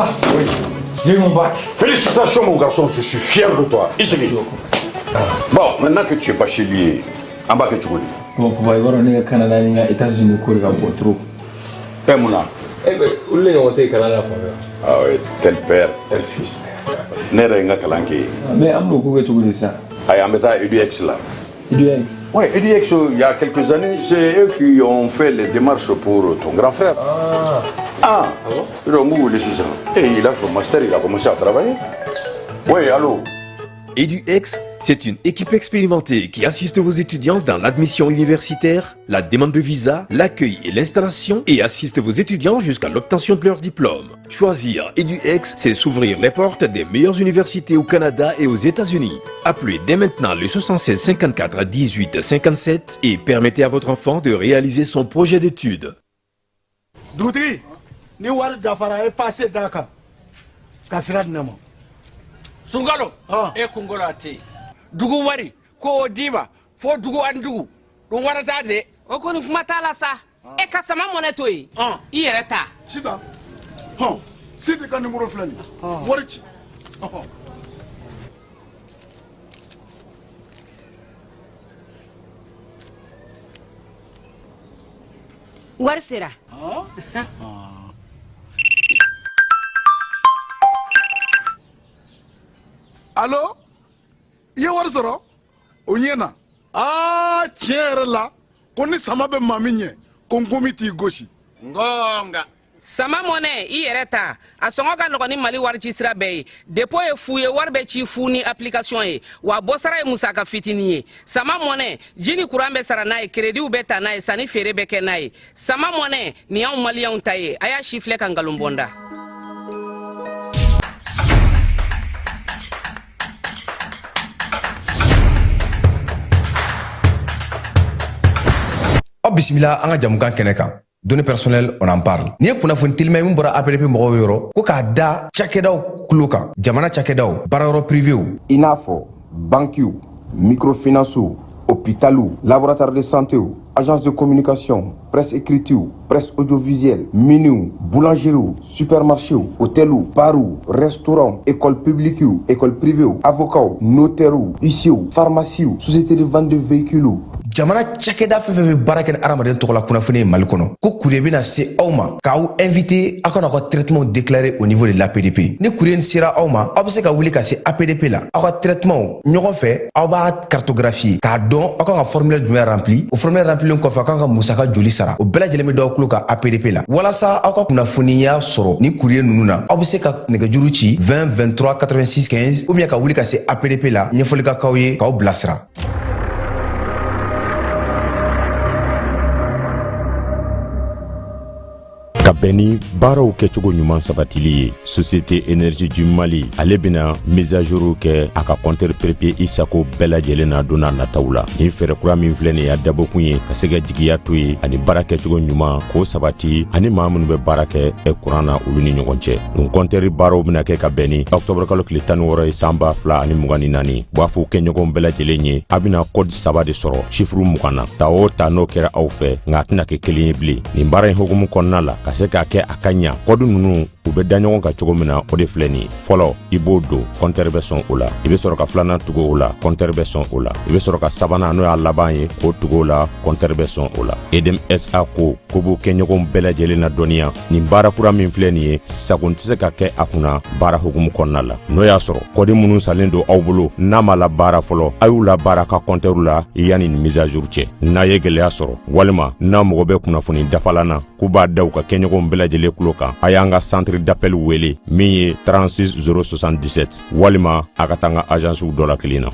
Papa, Oui. j'ai eu mon bac. Félicitations, mon garçon, je suis fier de toi. Ici. Bon, maintenant que tu es bachelier, an b'a kɛ cogo di? Bon, papa, i b'a dɔn ne ka Canada ni n ka États-Unis ko de ka bon trop. Eh, mun na? Eh ben, olu de ɲɔgɔn tɛ yen kalan na fan fɛ. Ah oui, tel père, tel fils. Ne yɛrɛ ye n ka kalan kɛ yen. Mais an bɛn'o ko kɛ cogo di sisan? Ayi, an bɛ taa EDUX la. EDUX. Oui, EDUX, il y a quelques années, c'est eux qui ont fait les démarches pour ton grand frère. Ah. Ah, Ah bon? Donc, où est sisan? Et il a son master, il a commencé à travailler. Oui, allô? EduX, c'est une équipe expérimentée qui assiste vos étudiants dans l'admission universitaire, la demande de visa, l'accueil et l'installation et assiste vos étudiants jusqu'à l'obtention de leur diplôme. Choisir EduX, c'est s'ouvrir les portes des meilleures universités au Canada et aux États-Unis. Appelez dès maintenant le 76 54 18 57 et permettez à votre enfant de réaliser son projet d'études. Dugutigi, ni wari dafara, e passe d'a kan ka sira di ne ma. Sunkalo. Ah. E kunkolo a tɛ yen, dugu wari ko o d'i ma fo dugu ani dugu ɗum warata de. O kɔni, kuma t'a la sa. E ka Sama Mɔnɛ to yen, i yɛrɛ ta. Sitan hɔn, Sidi ka nimoro filɛ nin ye, wari ci ɔhɔn. Wari sera. Alo, i ye wari sɔrɔ, o ɲɛ na. Aa, tiɲɛ yɛrɛ la, ko ni sama bɛ maa min ɲɛ, ko nkomi t'i gosi. Ngonga. Sama Mɔnɛ, i yɛrɛ ta, a sɔngɔ ka nɔgɔn ni Mali wari ci sira bɛɛ ye. Dépôt ye fu ye, wari bɛ ci fu ni application ye, wa bɔsara ye musaka fitinin ye. Sama Mɔnɛ, ji ni kuran bɛ sara n'a ye, créditw bɛ ta n'a ye, sanni feere bɛ kɛ n'a ye. Sama Mɔnɛ nin y'anw maliyɛnw ta ye. A y'a si filɛ ka nkalon bɔ n da. Aw bisimila an ka jamukan kɛnɛ kan, Données personnelles, on en parle. Ni ye kunnafoni telima min bɔra APDP mɔgɔw yɔrɔ, ko k'a da cakɛdaw kulo kan, jamana cakɛdaw, baarayɔrɔ privéw, i n'a fɔ bankiw, microfinancew, hôpitaliw, laboratoire de santéw, agence de communication, presse écritew, presse audiovisuelle, miniw, boulangeriew, supermarchéw, hôteliw, barw, restaurant, école publiquew, école privéw, avocats, notairew, huissierw, pharmaciew, société de vente de véhicules, jamana cakɛda fɛn fɛn bɛ baara kɛ ni hadamaden tɔgɔ la kunnafoni ye Mali kɔnɔ, ko courrier bɛna se aw ma k'aw invité aw ka n'aw ka traitement déclaré au niveau de l'APDP. Ni courrier nin sera aw ma, aw bɛ se ka wuli ka se APDP la, aw ka traitement ɲɔgɔn fɛ, aw b'a cartographier k'a dɔn aw kan ka formulaire jumɛn rempli. O formulaire remplilen kɔfɛ, aw kan ka musaka joli sara, o bɛɛ lajɛlen bɛ d'aw tulo kan APDP la. Walasa aw ka kunnafoniya sɔrɔ ni courrier ninnu na, aw bɛ se ka nɛgɛjuru ci 20 23 86 15 ou bien ka wuli ka se APDP la, ɲɛfɔli ka k'aw ye k'aw bilasira. Ka bɛn ni baaraw kɛcogo ɲuman sabatili ye, Société Énergie du Mali, ale bena mise à jour kɛ a ka compteur prépayé i sago bɛɛ lajɛlen na don n'a nataw la. Nin fɛɛrɛ kura min filɛ nin y'a dabɔkun ye ka se ka jigiya to ye ani baara kɛcogo ɲuman k'o sabati ani maa minnu bɛ baara kɛ kuran na, olu ni ɲɔgɔn cɛ. Nin compteur baaraw bena kɛ ka bɛn ni ɔktɔbr kalo tile 16 ye, san 2024. B'a fɔ kɛɲɔgɔnw bɛɛ lajɛlen ye, a bena code saba de sɔrɔ chiffre 20 na. Ta o ta, n'o kɛra aw fɛ, nka a tɛna kɛ kelen ye bilen. Nin baara in hukumu kɔnɔna la, ka se k'a kɛ a ka ɲa, code ninnu u bɛ da ɲɔgɔn kan cogo min na, o de filɛ nin ye. Fɔlɔ, i b'o don, compteur bɛ sɔn o la. I bɛ sɔrɔ ka filanan tugu o la, compteur bɛ sɔn o la. I bɛ sɔrɔ ka sabanan, n'o y'a laban ye, k'o tugu o la, compteur bɛ sɔn o la. EDM SA ko ko b'u kɛɲɔgɔnw bɛɛ lajɛlen na dɔnniya, nin baara kura min filɛ nin ye, sagon tɛ se ka kɛ a kunna baara hukumu kɔnɔna la. N'o y'a sɔrɔ code minnu salen don aw bolo, n'a ma la baara fɔlɔ, a y'u la baara ka compteur la yanni nin mise à jour cɛ. N'a ye gɛlɛya sɔrɔ walima n'a mago bɛ kunnafoni dafalan na, k'u b'a da u ka kɛɲɔgɔnw bɛɛ lajɛlen kulo kan, a y'an ka centre d'appel wele min ye 36 077, walima a ka taa an ka agencew dɔ la kelen na.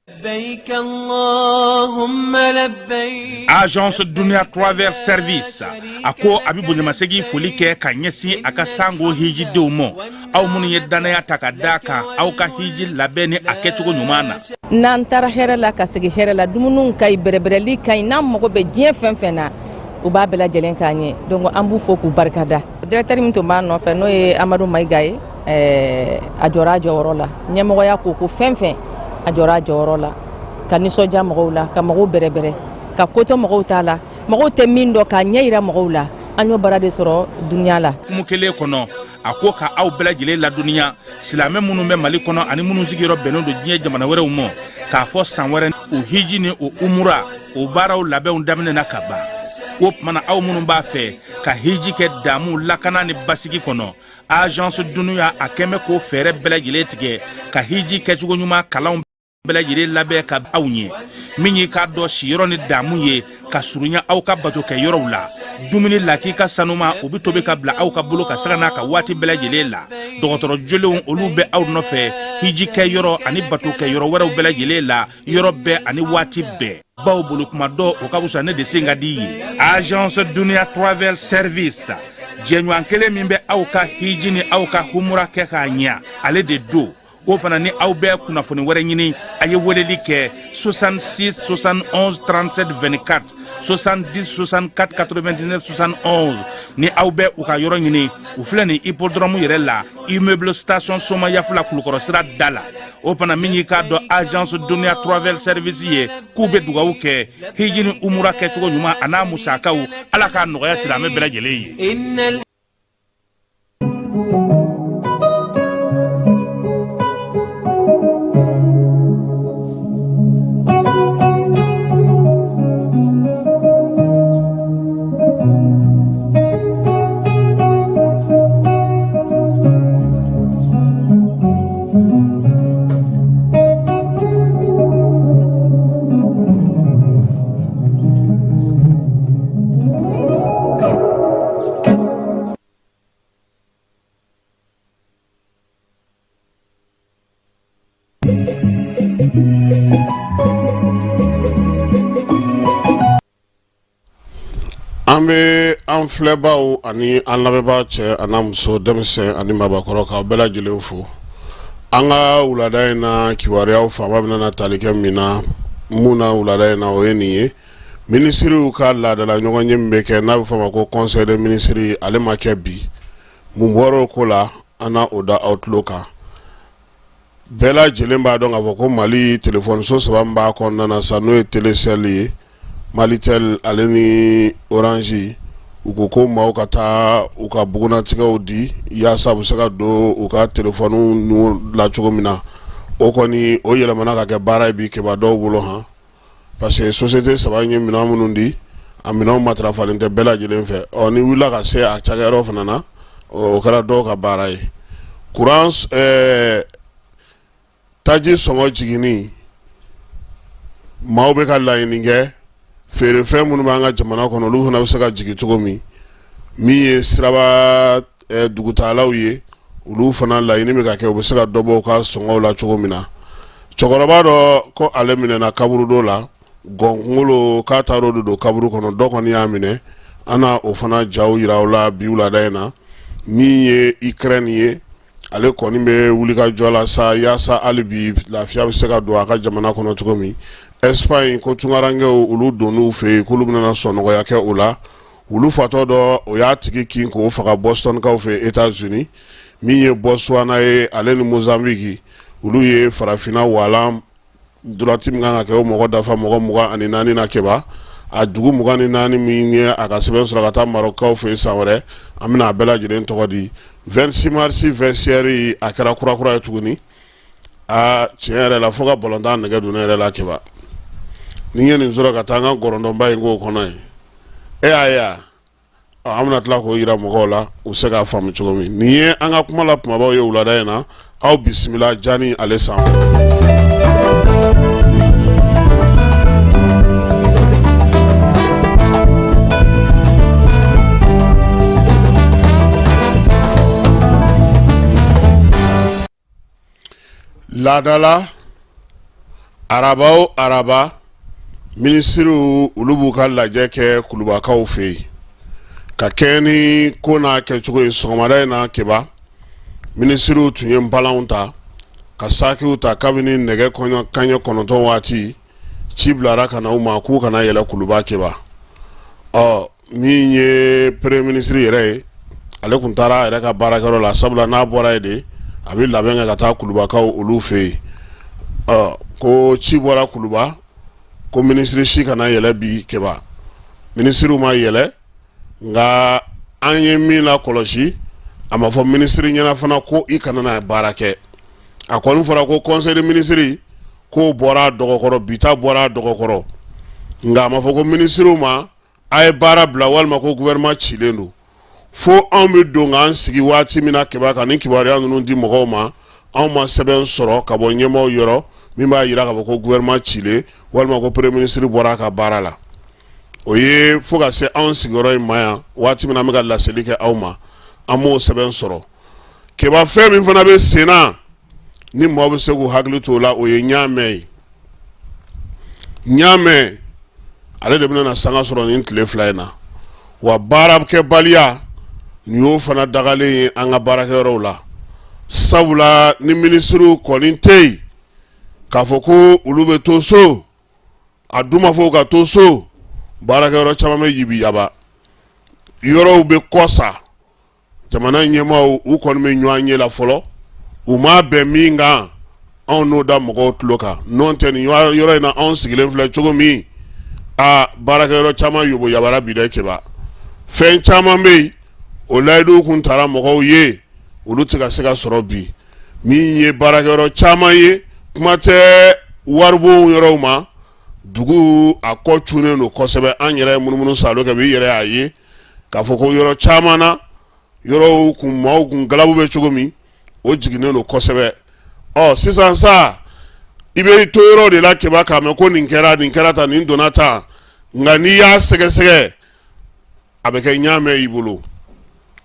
لبيك اللهم لبيك. Agence Dunia Travel Service, a ko a bɛ bonyamasegin foli kɛ ka ɲɛsin a ka sango hijidenw ma, aw minnu ye dannaya ta ka da kan aw ka hiji labɛn ni a kɛcogo ɲuman na. N'an taara hɛrɛ la ka segin hɛrɛ la, dumuniw ka ɲi, bɛrɛbɛrɛli ka ɲi, n'an mago bɛ diɲɛ fɛn fɛn na, u b'a bɛɛ lajɛlen k'an ye. Donc an b'u fo k'u barikada. Directeur min tun b'an nɔfɛ, n'o ye Amadu Mayiga ye, a jɔra a jɔyɔrɔ la. Ɲɛmɔgɔya ko ko fɛn fɛn, a jɔra a jɔyɔrɔ la ka nisɔndiya mɔgɔw la, ka mɔgɔw bɛrɛbɛrɛ, ka kotɔ mɔgɔw t'a la, mɔgɔw tɛ min dɔn, k'a ɲɛ yira mɔgɔw la. An y'o baara de sɔrɔ dunuya la. Hukumu kelen kɔnɔ, a ko ka aw bɛɛ lajɛlen ladɔnniya, silamɛ minnu bɛ Mali kɔnɔ ani minnu sigiyɔrɔ bɛnnen don diɲɛ jamana wɛrɛw ma, k'a fɔ san wɛrɛ o hiji ni o umura o baaraw labɛnw daminɛna ka ban. O tuma na, aw minnu b'a fɛ ka hiji kɛ damu, lakana ni basigi kɔnɔ, Agence Dunuya a kɛn bɛ k'o fɛɛrɛ bɛɛ lajɛlen tigɛ ka hiji kɛcogo ɲuman kalanw bɛɛ lajɛlen labɛn ka aw ɲɛ. Min y'i k'a dɔn siyɔrɔ ni damu ye ka surunya aw ka bato kɛ yɔrɔw la, dumuni lakika sanuma o bɛ tobi ka bila aw ka bolo ka sanga n'a ka waati bɛɛ lajɛlen la. Dɔgɔtɔrɔ jolenw olu bɛ aw nɔfɛ hiji kɛ yɔrɔ ani bato kɛ yɔrɔ wɛrɛw bɛɛ lajɛlen la, yɔrɔ bɛɛ ani waati bɛɛ. Baw bolo kuma dɔ o ka fisa ne de sen ka di ye. Agence Dunia Travel Service, jɛɲɔgɔn kelen min bɛ aw ka hiji ni aw ka humura kɛ k'a ɲɛ, ale de don. O fana ni aw bɛ kunnafoni wɛrɛ ɲini, a ye weleli kɛ 66 71 37 24, 70 64 99 71. Ni aw bɛ u ka yɔrɔ ɲini, u filɛ nin hippodrome yɛrɛ la, immeuble station Somayafula, Kulukɔrɔ sira da la. O fana min y'i k'a dɔn Agence Dunia Travel Service ye, k'u bɛ dugawu kɛ hiji ni umura kɛcogo ɲuman a n'a musakaw, Ala k'a nɔgɔya silamɛ bɛɛ lajɛlen ye. An bɛ an filɛbaaw ani an lamɛnbaa, cɛ ani muso, denmisɛn ani mabakɔrɔ, k'aw bɛɛ lajɛlen fo. An ka wulada in na kibaruyaw fanba bɛna tali kɛ min na mun na wulada in na, o ye nin ye: minisiriw ka laadala ɲɔgɔnye min bɛ kɛ n'a bɛ fɔ a ma ko conseil des ministres, ale ma kɛ bi. Mun bɔra o ko la, an na o da aw tulo kan. Bɛɛ lajɛlen b'a dɔn k'a fɔ ko Mali telefɔniso saba min b'a kɔnɔna na sa, n'o ye Telecel ye, Malitel ale ni Orange, u ko ko maaw ka taa u ka bugunnatigɛw di yaasa u bɛ se ka don u ka telefɔniw la cogo min na. O kɔni o yɛlɛmana ka kɛ baara ye bi keba dɔw bolo han, parce que société saba in ye minɛn minnu di, a minɛnw matarafalen tɛ bɛɛ lajɛlen fɛ. Ɔ ni wulila ka se a cakɛyɔrɔ fana na, o kɛra dɔw ka baara ye. Kuran taji sɔngɔ jiginni, maaw bɛ ka laɲini kɛ feerefɛn minnu b'an ka jamana kɔnɔ, olu fana bɛ se ka jigin cogo min. Min ye siraba dugutaalaw ye, olu fana laɲini bɛ ka kɛ u bɛ se ka dɔ bɔ u ka sɔngɔw la cogo min na. Cɛkɔrɔba dɔ ko ale minɛna kaburudo la, gɔnkunkolo k'a taar'o de don kaburu kɔnɔ, dɔ kɔni y'a minɛ. An na o fana jaw yira aw la bi wulada in na. Min ye Ukraine ye, ale kɔni bɛ wulikajɔ la sa yaasa hali bi lafiya bɛ se ka don a ka jamana kɔnɔ cogo min. Espagne ko tunkarankew olu donn'u fɛ yen, k'olu bɛna sɔnnɔgɔya kɛ o la. Wulu fatɔ dɔ, o y'a tigi kin k'o faga Bostonkaw fɛ États-Unis. Min ye Botswana ye, ale ni Mozambique, olu ye farafinna walan ntolaci min kan ka kɛ o mɔgɔ dafa mɔgɔ 24 na keba. A dugu 24 min ye a ka sɛbɛn sɔrɔ ka taa Marɔkukaw fɛ yen san wɛrɛ, an bɛna a bɛɛ lajɛlen tɔgɔ di. 26 mars vestiaire a kɛra kurakura ye tuguni. Aa, tiɲɛ yɛrɛ la, fo ka balontan nɛgɛ don ne yɛrɛ la keba. Ni n ye nin sɔrɔ ka taa n ka gɔrɔndɔnba in k'o kɔnɔ yen, e y'a ye a an bɛna tila k'o yira mɔgɔw la, u bɛ se k'a faamu cogo min. Nin ye an ka kuma la kumabaw ye wulada in na. Aw bisimila jani ale sanfɛ. Laadala araba o araba, minisiriw olu b'u ka lajɛ kɛ kulubakaw fɛ yen ka kɛ ni ko n'a kɛcogo ye. Sɔgɔmada in na keba, minisiriw tun ye npalanw ta ka sakiw ta kabini nɛgɛ kanɲɛ 9 waati. Ci bilara ka na u ma k'u kana yɛlɛ kuluba keba. Ɔ min ye premier ministre yɛrɛ ye, ale tun taara a yɛrɛ ka baarakɛyɔrɔ la, sabula n'a bɔra yen de a bɛ labɛn kɛ ka taa kulubakaw olu fɛ yen. Ɔ ko ci bɔra kuluba ko minisiri si kana yɛlɛ bi keba. Minisiriw ma yɛlɛ. Nka an ye min lakɔlɔsi, a ma fɔ minisiri ɲɛna fana ko i kana na baara kɛ. A kɔni fɔra ko conseil des ministres k'o bɔra a dɔgɔkɔrɔ, bi ta bɔra a dɔgɔkɔrɔ, nka a ma fɔ ko minisiriw ma a ye baara bila walima ko gouvernement cilen don. Fo anw bɛ don k'an sigi waati min na Keba ka nin kibaruya ninnu di mɔgɔw ma, anw ma sɛbɛn sɔrɔ ka bɔ ɲɛmaaw yɔrɔ min b'a jira k'a fɔ ko gouvernement cilen walima ko premier ministre bɔra a ka baara la. O ye fo ka se anw sigiyɔrɔ in ma yan waati min na an bɛ ka laseli kɛ aw ma, an m'o sɛbɛn sɔrɔ. Keba, fɛn min fana bɛ sen na ni maaw bɛ se k'u hakili to o la, o ye ɲaamɛ ye. Ɲaamɛ ale de bɛna sanga sɔrɔ nin tile 2 in na. Wa baarakɛbaliya nin y'o fana dagalen ye an ka baarakɛyɔrɔw la, sabula ni minisiriw kɔni tɛ yen k'a fɔ ko olu bɛ to so, a dun ma fɔ ka to so, baarakɛyɔrɔ caman bɛ yibiyaba, yɔrɔw bɛ kɔ sa. Jamana ɲɛmaaw u kɔni bɛ ɲɔgɔn ye la fɔlɔ, u ma bɛn min kan, anw n'o da mɔgɔw tulo kan. N'o tɛ, nin yɔrɔ in na anw sigilen filɛ cogo min, a baarakɛyɔrɔ caman yoboyabara bi dɛ Keba. Fɛn caman bɛ yen, o layiduw kun tara mɔgɔw ye, olu tɛ ka se ka sɔrɔ bi. Min ye baarakɛyɔrɔ caman ye, kuma tɛ waribon yɔrɔw ma, dugu a kɔ cunnen don kosɛbɛ. An yɛrɛ ye munumunu salo kɛ bi, i yɛrɛ y'a ye k'a fɔ ko yɔrɔ caman na, yɔrɔw kun maaw kun galabu bɛ cogo min, o jiginnen don kosɛbɛ. Ɔ sisan sa, i bɛ to yɔrɔ de la Keba k'a mɛn ko nin kɛra, nin kɛra tan, nin donna tan, nka n'i y'a sɛgɛsɛgɛ, a bɛ kɛ ɲaamɛ y'i bolo.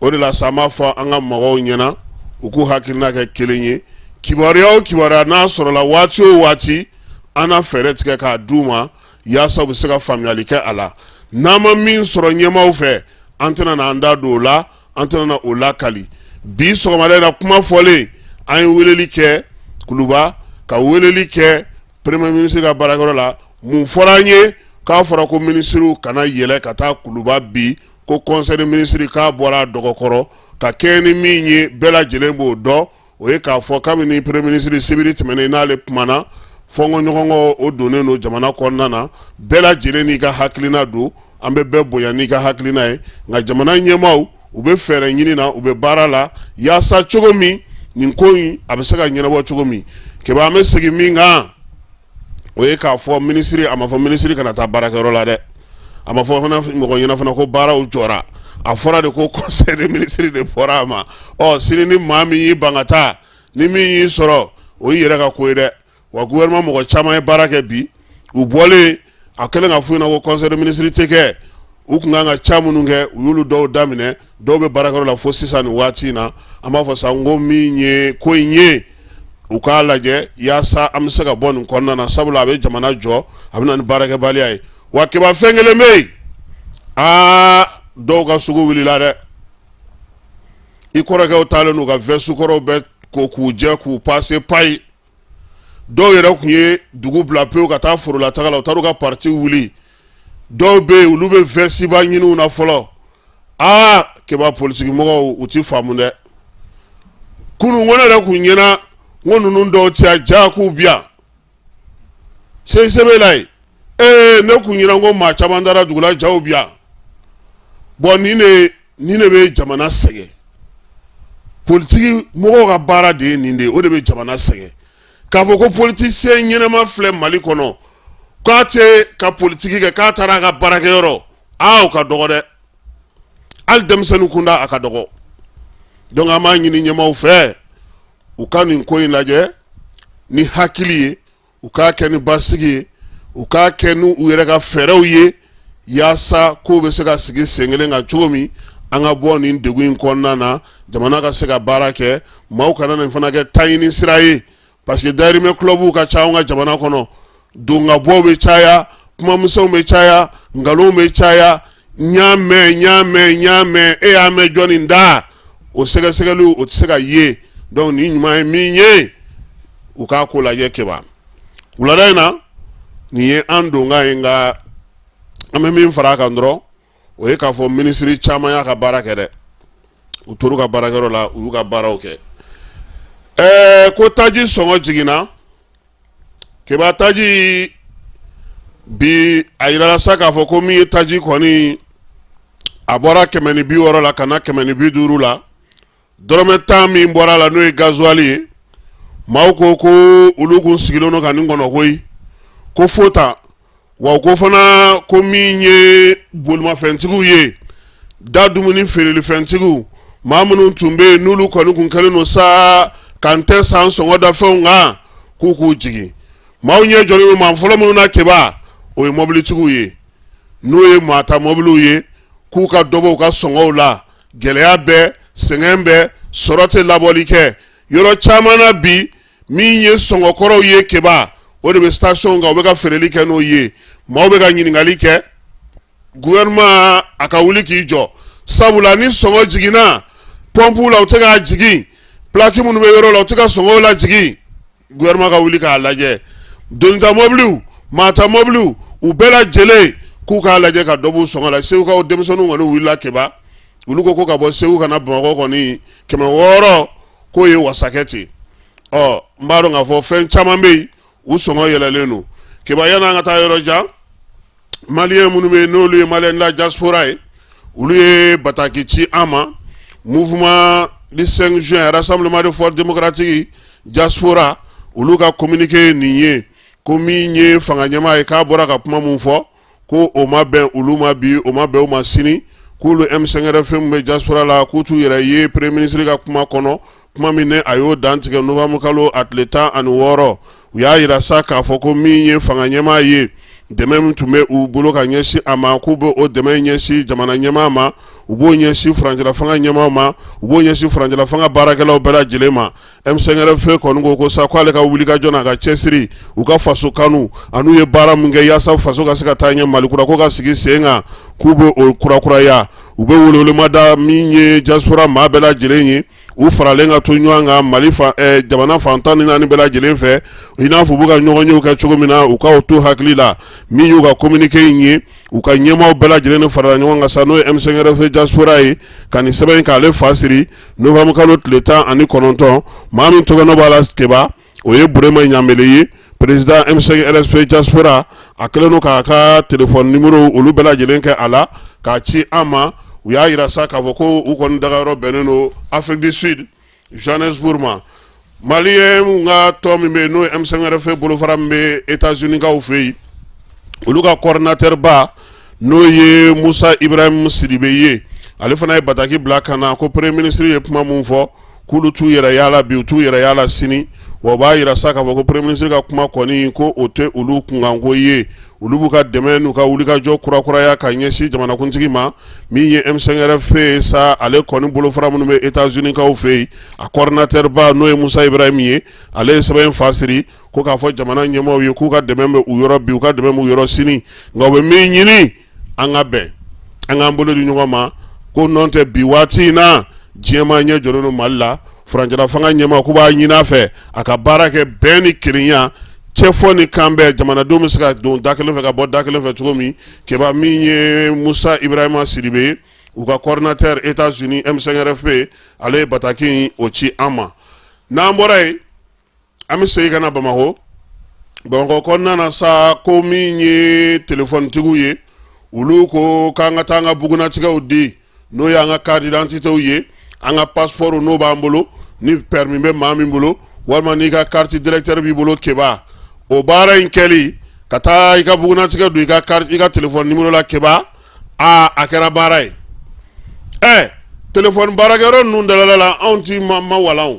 O de la sa, an b'a fɔ an ka mɔgɔw ɲɛna u k'u hakilina kɛ kelen ye. Kibaruya o kibaruya n'a sɔrɔla waati o waati, an na fɛɛrɛ tigɛ k'a d'u ma yaasa u bɛ se ka faamuyali kɛ a la. N'an ma min sɔrɔ ɲɛmaaw fɛ, an tɛna na an da don o la, an tɛna na o lakali. Bi sɔgɔmada in na, kuma fɔlen, an ye weleli kɛ Kuluba, ka weleli kɛ premier ministre ka baarakɛyɔrɔ la. Mun fɔra an ye? K'a fɔra ko minisiriw kana yɛlɛ ka taa Kuluba bi, ko conseil des ministres k'a bɔra a dɔgɔkɔrɔ ka kɛɲɛ ni min ye, bɛɛ lajɛlen b'o dɔn. O ye k'a fɔ kabini premier ministre sibiri tɛmɛnen n'ale kumana, fɔnkɔɲɔgɔnkɔ o donnen don jamana kɔnɔna na, bɛɛ lajɛlen n'i ka hakilina don, an bɛ bɛɛ bonya n'i ka hakilina ye. Nka jamana ɲɛmaaw u bɛ fɛɛrɛ ɲini na, u bɛ baara la yaasa cogo min nin ko in a bɛ se ka ɲɛnabɔ cogo min. Keba, an bɛ segin min kan, o ye k'a fɔ minisiri, a ma fɔ minisiri kana taa baarakɛyɔrɔ la dɛ, a ma fɔ fana mɔgɔ ɲɛna fana ko baaraw jɔra. A fɔra de ko conseil des ministres de bɔra a ma. Ɔ sini ni maa min y'i ban ka taa, ni min y'i sɔrɔ, o y'i yɛrɛ ka ko ye dɛ. Wa gouvernement mɔgɔ caman ye baara kɛ bi, u bɔlen a kɛlen ka f'u ɲɛna ko conseil des ministres tɛ kɛ, u tun kan ka ca minnu kɛ, u y'olu dɔw daminɛ, dɔw bɛ baarakɛyɔrɔ la fo sisan nin waati in na. An b'a fɔ sa n ko min ye ko in ye, u k'a lajɛ yaasa an bɛ se ka bɔ nin kɔnɔna na, sabula a bɛ jamana jɔ, a bɛ na ni baarakɛbaliya ye. Wa Keba, fɛn kelen bɛ yen, aa dɔw ka sugu wulila dɛ. I kɔrɔkɛw taalen n'u ka veste kɔrɔw bɛɛ ko k'u jɛ k'u pase payi. Dɔw yɛrɛ tun ye dugu bila pewu ka taa forola taga la, u taar'u ka parti wuli. Dɔw bɛ yen, olu bɛ veste ba ɲiniw na fɔlɔ. Aa Keba, politiki mɔgɔw u ti faamu dɛ. Kunun ko ne yɛrɛ kun ɲɛna n ko ninnu dɔw tɛ yan, ja k'u bi yan CICB la yen. Ee ne kun ɲɛna ko maa caman taara dugu la, jaw bi yan. Bɔn nin de bɛ jamana sɛgɛn. Politiki mɔgɔw ka baara de ye nin de ye, o de bɛ jamana sɛgɛn. K'a fɔ ko politicien ɲɛnama filɛ Mali kɔnɔ, k'a tɛ ka politiki kɛ, k'a taara a ka baarakɛyɔrɔ, aa o ka dɔgɔ dɛ. Hali denmisɛnnin kunda a ka dɔgɔ. Donc an b'a ɲini ɲɛmaaw fɛ, u ka nin ko in lajɛ ni hakili ye, u k'a kɛ ni basigi ye, u k'a kɛ ni u yɛrɛ ka fɛɛrɛw ye yaasa kow bɛ se ka sigi sen kelen kan cogo min, an ka bɔ nin degun in kɔnɔna na, jamana ka se ka baara kɛ. Maaw kana nin fana kɛ taɲini sira ye, parce que dayirimɛ clubw ka ca anw ka jamana kɔnɔ, donkabɔw bɛ caya, kumamisɛnw bɛ caya, nkalonw bɛ caya. N y'a mɛn, n y'a mɛn, n y'a mɛn, e y'a mɛn jɔnni da? O sɛgɛsɛgɛliw o tɛ se ka ye. Donc nin ɲuman ye min ye, u k'a ko lajɛ Keba. Wulada in na, nin ye an donkan ye, nka an bɛ min fara a kan dɔrɔn, o ye k'a fɔ minisiri caman y'a ka baara kɛ dɛ. U tor'u ka baarakɛyɔrɔ la, u y'u ka baaraw kɛ. Ɛɛ ko taji sɔngɔ jiginna Keba. Taji bi, a yirala sa k'a fɔ ko min ye taji kɔni, A bɔra 160 la ka na 150 la. Dɔrɔmɛ 10 min bɔra a la, n'o ye gasoil ye, maaw ko ko olu kun sigilen don ka nin kɔnɔ koyi, ko fo tan. Wa ko fana ko min ye bolimafɛntigiw ye, da dumuni feerelifɛntigiw, maa minnu tun bɛ yen n'olu kɔni kun kɛlen don sa ka n tɛ san sɔngɔ da fɛnw kan, k'u k'u jigin. Maaw ɲɛ jɔlen don maa fɔlɔ minnu na Keba, o ye mɔbilitigiw ye, n'o ye maa ta mɔbiliw ye, k'u ka dɔ bɔ u ka sɔngɔw la. Gɛlɛya bɛ, sɛgɛn bɛ, sɔrɔ tɛ labɔli kɛ yɔrɔ caman na bi. Min ye sɔngɔkɔrɔw ye Keba, o de bɛ station kan, u bɛ ka feereli kɛ n'o ye. Maaw bɛ ka ɲininkali kɛ gouvernement a ka wuli k'i jɔ, sabula ni sɔngɔ jiginna pɔnpuw la, u tɛ k'a jigin, plaque minnu bɛ yɔrɔ la, u tɛ ka sɔngɔw lajigin. Gouvernement ka wuli k'a lajɛ. Donita mɔbiliw, maata mɔbiliw, u bɛɛ lajɛlen k'u k'a lajɛ ka dɔ b'u sɔngɔ la. Segukaw denmisɛnninw kɔni wulila Keba, olu ko ko ka bɔ Segu ka na Bamakɔ kɔni 600 k'o ye wasakɛ ten. Ɔ, n b'a dɔn k'a fɔ fɛn caman bɛ yen, u sɔngɔ yɛlɛlen don Keba. Yan'an ka taa yɔrɔ jan, maliyɛn minnu bɛ yen n'olu ye maliyɛn de la diaspora ye, olu ye bataki ci an ma. Mouvement du 5 juin, rassemblement de forces démocratiques diaspora, olu ka communiqué ye nin ye, ko min ye fanga ɲɛmaa ye, k'a bɔra ka kuma mun fɔ, ko o ma bɛn olu ma bi, o ma bɛn u ma sini, k'olu M5 RFP min bɛ diaspora la, k'u t'u yɛrɛ ye premier ministre ka kuma kɔnɔ, kuma min ne a y'o dantigɛ novembre kalo a tile 16. U y'a yira sa k'a fɔ ko min ye fanga ɲɛmaa ye, dɛmɛ min tun bɛ u bolo ka ɲɛsin a ma, k'u bɛ o dɛmɛ ɲɛsin jamana ɲɛmaa ma, u b'o ɲɛsin furancɛla fanga ɲɛmaaw ma, u b'o ɲɛsin furancɛla fanga baarakɛlaw bɛɛ lajɛlen ma. M5 RFP kɔni ko ko sa k'ale ka wulikajɔ n'a ka cɛsiri, u ka faso kanu an'u ye baara min kɛ yaasa faso ka se ka taa ɲɛ, Mali kura ko ka sigi sen kan, k'u bɛ o kurakuraya. U bɛ welewelema da min ye diaspora maa bɛɛ lajɛlen ye, u faralen ka to ɲɔgɔn kan Mali jamana fan 14 bɛɛ lajɛlen fɛ, i n'a fɔ u bɛ ka ɲɔgɔnyew kɛ cogo min na, u k'o to hakili la. Min y'u ka communiqué in ye, u ka ɲɛmaaw bɛɛ lajɛlen de farala ɲɔgɔn kan sa, n'o ye M5 RFP diaspora ye, ka nin sɛbɛn in k'ale fa siri novembre kalo tile 19. Maa min tɔgɔ b'a la Keba, o ye Burema Ɲanbele ye, président M5 RFP diaspora. A kɛlen don k'a ka téléphone numéro olu bɛɛ lajɛlen kɛ a la k'a ci an ma. U y'a yira sa k'a fɔ ko u kɔni dagayɔrɔ bɛnnen don Afrique du Sud, Johannesburg ma. Maliyɛn ka tɔn min bɛ yen, n'o ye M5 RFP bolofara min bɛ États-Unis kaw fɛ yen, olu ka coordinateur ba, n'o ye Musa Ibrahim Sidibe ye, ale fana ye bataki bila ka na ko premier ministre ye kuma min fɔ, k'olu t'u yɛrɛ y'a la bi, u t'u yɛrɛ y'a la sini. Wa u b'a yira sa k'a fɔ ko premier ministre ka kuma kɔni, ko o tɛ olu kunkanko ye. Olu b'u ka dɛmɛ n'u ka wulikajɔ kurakuraya ka ɲɛsin jamanakuntigi ma. Min ye M5 RFP ye sa, ale kɔni bolofara minnu bɛ États-Unis kaw fɛ yen, a coordinateur ba, n'o ye Musa Ibrahim ye, ale ye sɛbɛn in fa siri ko k'a fɔ jamana ɲɛmaaw ye k'u ka dɛmɛ bɛ u yɔrɔ bi, u ka dɛmɛ b'u yɔrɔ sini, nka u bɛ min ɲini, an ka bɛn, an k'an bolo di ɲɔgɔn ma, ko nɔn tɛ bi waati in na, diɲɛmaa ɲɛ jɔlen don Mali la. Furancɛla fanga ɲɛmaa, k'u b'a ɲini a fɛ a ka baara kɛ bɛn ni kelenya, cɛfɔ ni kanbɛn, jamanadenw bɛ se ka don da kelen fɛ ka bɔ da kelen fɛ cogo min. Keba, min ye Musa Ibrahima Sidibe ye, u ka coordinateur États-Unis M5 RFP, ale ye bataki in o ci an ma. N'an bɔra yen, an bɛ segin ka na Bamakɔ. Bamakɔ kɔnɔna na sa, ko min ye telefɔnitigiw ye, olu ko k'an ka taa an ka bugunnatigɛw di, n'o y'an ka carte d'identitéw ye, an ka passeport n'o b'an bolo, ni permis bɛ maa min bolo, walima n'i ka carte d'électeur b'i bolo. Keba, o baara in kɛli ka taa i ka bugunnatigɛ don i ka carte, i ka téléphone numéro la, Keba, aa, a kɛra baara ye. Ɛ, téléphone baarakɛyɔrɔ ninnu dalala la, anw ti ma ma walan,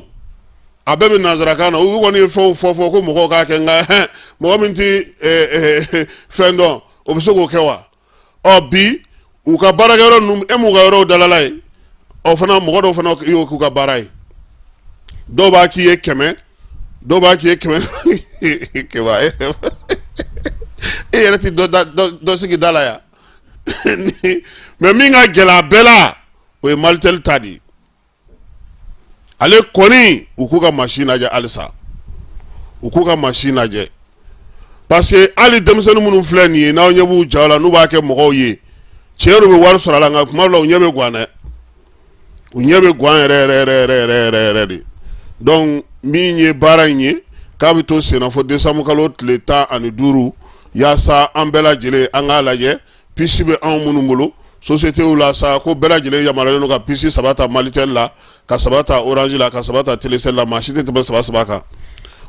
a bɛɛ bɛ nanzarakan na. U kɔni ye fɛnw fɔ fɔ ko mɔgɔw k'a kɛ, nka mɔgɔ min ti fɛn dɔn, o bɛ se k'o kɛ wa? Ɔ, bi u ka baarakɛyɔrɔ ninnu, e m'u ka yɔrɔw dalala ye, ɔ fana mɔgɔ dɔw fana y'o k'u ka baara ye. Dɔw b'a k'i ye 100, dɔw b'a k'i ye 100. Keba, e yɛrɛ ti dɔ sigi da la yan. Mais min ka gɛlɛn a bɛɛ la, o ye Malitel ta de ye. Ale kɔni, u k'u ka machine lajɛ halisa, u k'u ka machine lajɛ, parce que hali denmisɛnnin minnu filɛ nin ye, n'aw ɲɛ b'u jaw la, n'u b'a kɛ mɔgɔw ye, tiɲɛ don, u bɛ wari sɔrɔ a la, nka kuma dɔw la u ɲɛ bɛ guwan dɛ, u ɲɛ bɛ guwan yɛrɛ yɛrɛ yɛrɛ yɛrɛ yɛrɛ yɛrɛ yɛrɛ de. Donc min ye baara in ye, k'a bɛ to senna fo décembre kalo tile 15, yaasa an bɛɛ lajɛlen an k'a lajɛ. Puce bɛ anw minnu bolo, Sociétéw la sa, ko bɛɛ lajɛlen yamaruyalen don ka puce saba ta Malitel la, ka saba ta Orange la, ka saba ta Telecel la. Maa si tɛ tɛmɛ saba saba kan.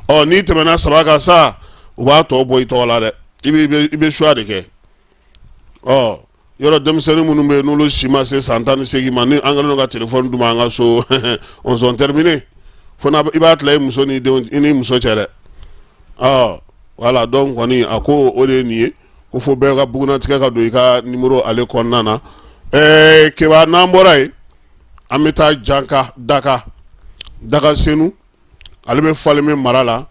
Ɔ, n'i tɛmɛna saba kan sa, u b'a tɔ bɔ i tɔgɔ la dɛ. I bɛ choix de kɛ. Ɔ, yɔrɔ denmisɛnnin minnu bɛ yen, n'olu si ma se san 18 ma, ni an kɛlen don ka téléphone d'u ma an ka so, on sont terminés. Fo n'a i b'a tila i muso ni denw, i ni muso cɛ dɛ. Ɔ, voilà, donc kɔni a ko o de ye nin ye, ko fo bɛɛ ka bugunnatigɛ ka don i ka numéro ale kɔnɔna na. Keba, n'an bɔra yen, an bɛ taa Janka Daka, Daka Senu, ale bɛ Falémé mara la.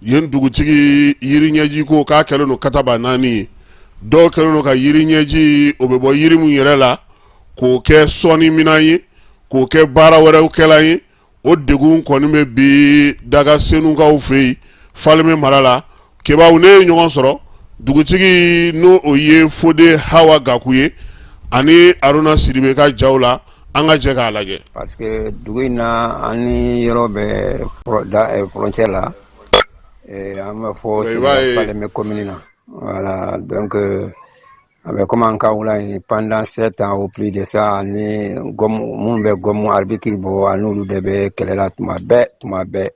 Yen dugutigi, yiri ɲɛji ko k'a kɛlen don kataba naani ye. Dɔw kɛlen don ka yiri ɲɛji, o bɛ bɔ yiri min yɛrɛ la, k'o kɛ sɔnni minan ye, k'o kɛ baara wɛrɛw kɛlan ye. O degun kɔni bɛ bi Daga Senukaw fɛ yen, Falémé mara la. Kebaw, ne ye ɲɔgɔn sɔrɔ dugutigi, n'o o ye Fode Hawa Gaku ye, ani Aruna Sidibe ka jaw la. An ka jɛ k'a lajɛ. Parce que dugu in na, an ni yɔrɔ bɛ frontière la, an b'a fɔ Falémé commune na. Voilà, donc a bɛ comme an ka wula yen pendant 7 ans ou plus de ça, ani gomme minnu bɛ gomme arbutus bɔ, an n'olu de bɛ kɛlɛ la tuma bɛɛ, tuma bɛɛ.